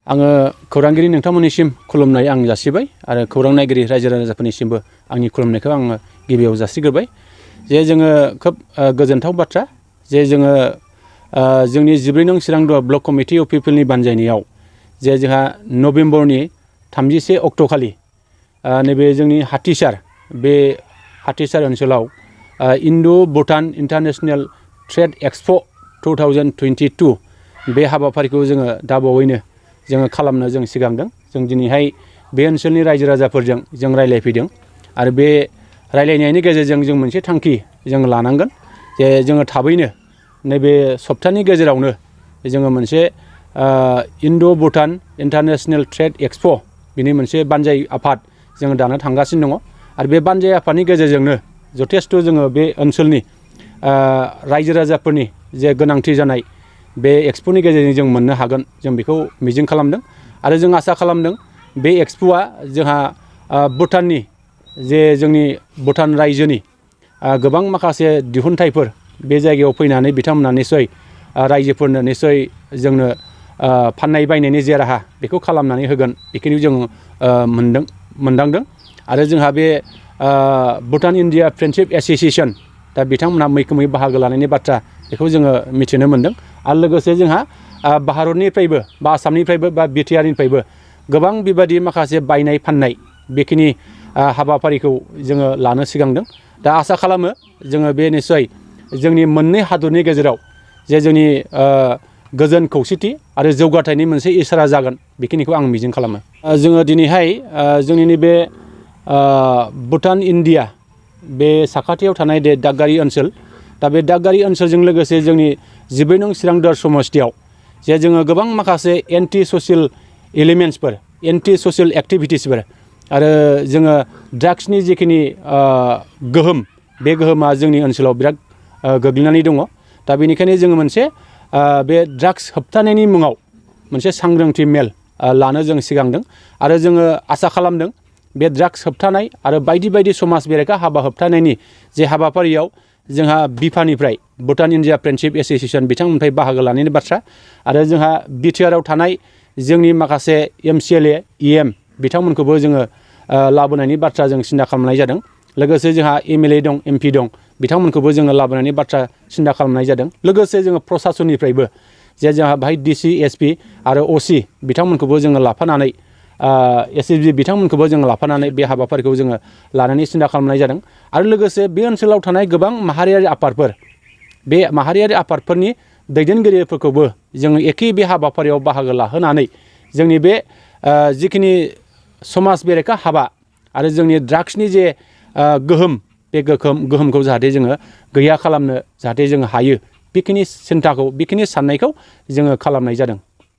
आङो खौरांगिरि नोंथांमोननिसिम खुलुमनाय आं जासिबाय आरो खौरां नायगिरि रायजो राजाफोरनिसिमबो आंनि खुलुमनायखौ आङो गिबियाव जासिग्रोबाय जे जोङो खोब गोजोनथाव बाथ्रा जे जोङो जोंनि 14 नं चिरां ब्लक कमिटि अफ पिपलनि बानजायनायाव जे जोंहा नभेम्बरनि 31 अक्ट'खालि नैबे जोंनि हाथिसार ओनसोलाव इन्ड' भुटान इन्टारनेशनेल ट्रेड एक्सप' 2022 बे हाबाफारिखौ जोङो दाबावैनो जोङो खालामनो जों सिगांदों। जों दिनैहाय बे ओनसोलनि रायजो राजाफोरजों जों रायलायफैदों आरो बे रायलायनायनि गेजेरजों जों मोनसे थांखि जों लानांगोन जे जोङो थाबैनो नैबे सप्तानि गेजेरावनो जोङो मोनसे इन्ड' भुटान इन्टारनेशनेल ट्रेड एक्सप' बिनि मोनसे बानजाय आफाद जोङो दानो थांगासिनो दङ आरो बे बानजाय आफादनि गेजेरजोंनो जथेस्थ' जोङो बे ओनसोलनि रायजो राजाफोरनि जे गोनांथि जानाय बे एक्सप'नि गेजेरजों जों मोननो हागोन जों बेखौ मिजिं खालामदों आरो जों आसा खालामदों बे एक्सप'आ जोंहा भुटाननि जे जोंनि भुटान रायजोनि गोबां माखासे दिहुनथाइफोर बे जायगायाव फैनानै बिथांमोना निसय रायजोफोरनो निसय जोंनो फाननाय बायनायनि जे राहा बेखौ खालामनानै होगोन बेखिनि जों मोनदांदों आरो जोंहा बे भुटान इन्डिया फ्रेन्डशिप एस'सिएशन दा बिथांमोनहा मैखोमै बाहागो लानायनि बाथ्रा बेखौ जोङो मिथिनो मोनदों आरो लोगोसे जोंहा भारतनिफ्रायबो बा आसामनिफ्रायबो बा बिटिआरनिफ्रायबो गोबां बेबायदि माखासे बायनाय फाननाय बेखिनि हाबाफारिखौ जोङो लानो सिगांदों। दा आसा खालामो जोङो बे निस्सय जोंनि मोननै हादरनि गेजेराव जे जोंनि गोजोन खौसेथि आरो जौगाथायनि मोनसे इसारा जागोन बेखिनिखौ आं मिजिं खालामो। जोङो दिनैहाय जोंनि नैबे भुटान इन्डिया बे साखाथियाव थानाय दागगारि ओनसोल दा बे दागगारि ओनसोलजों लोगोसे जोंनि 14 नं चिरां समस्तियाव जे जोङो गोबां माखासे एन्टि ससियेल एलिमेन्ट्सफोर एन्टि ससियेल एक्टिभिटिसफोर आरो जोङो ड्राग्सनि जिखिनि गोहोम बे गोहोमा जोंनि ओनसोलाव बिराद गोग्लैनानै दङ। दा बेनिखायनो जोङो मोनसे बे ड्राग्स होबथानायनि मुङाव मोनसे सांग्रांथि मेल लानो जों सिगांदों आरो जोङो आसा खालामदों बे ड्राग्स होबथानाय आरो बायदि बायदि समाज बेरेखा हाबा होबथानायनि जे हाबाफारियाव जोंहा बिफानिफ्राय भुटान इन्डिया फ्रेन्डशिप एस'सिएशन बिथांमोननिफ्राय बाहागो लानायनि बाथ्रा आरो जोंहा बिटिआरआव थानाय जोंनि माखासे MCLA EM बिथांमोनखौबो जोङो लाबोनायनि बाथ्रा जों सिन्था खालामनाय जादों। लोगोसे जोंहा MLA दं MP दं बिथांमोनखौबो जोङो लाबोनायनि बाथ्रा सिन्था खालामनाय जादों। लोगोसे जोङो प्रसासननिफ्रायबो जे जोंहा बाहाय DC SP आरो OC बिथांमोनखौबो जोङो लाफानानै SSB बिथांमोनखौबो जोङो लाफानानै बे हाबाफारिखौ जोङो लानायनि सिन्था खालामनाय जादों आरो लोगोसे बे ओनसोलाव थानाय गोबां माहारियारि आफादफोर बे माहारियारि आफादफोरनि दैदेनगिरिफोरखौबो जोङो एखे बे हाबाफारियाव बाहागो लाहोनानै जोंनि बे जिखिनि समाज बेरेखा हाबा आरो जोंनि ड्राग्सनि जे गोहोम बे गोहोमखौ जाहाथे जोङो गैया खालामनो जाहाथे जोङो हायो बेखिनि सिन्थाखौ बेखिनि साननायखौ जोङो खालामनाय जादों।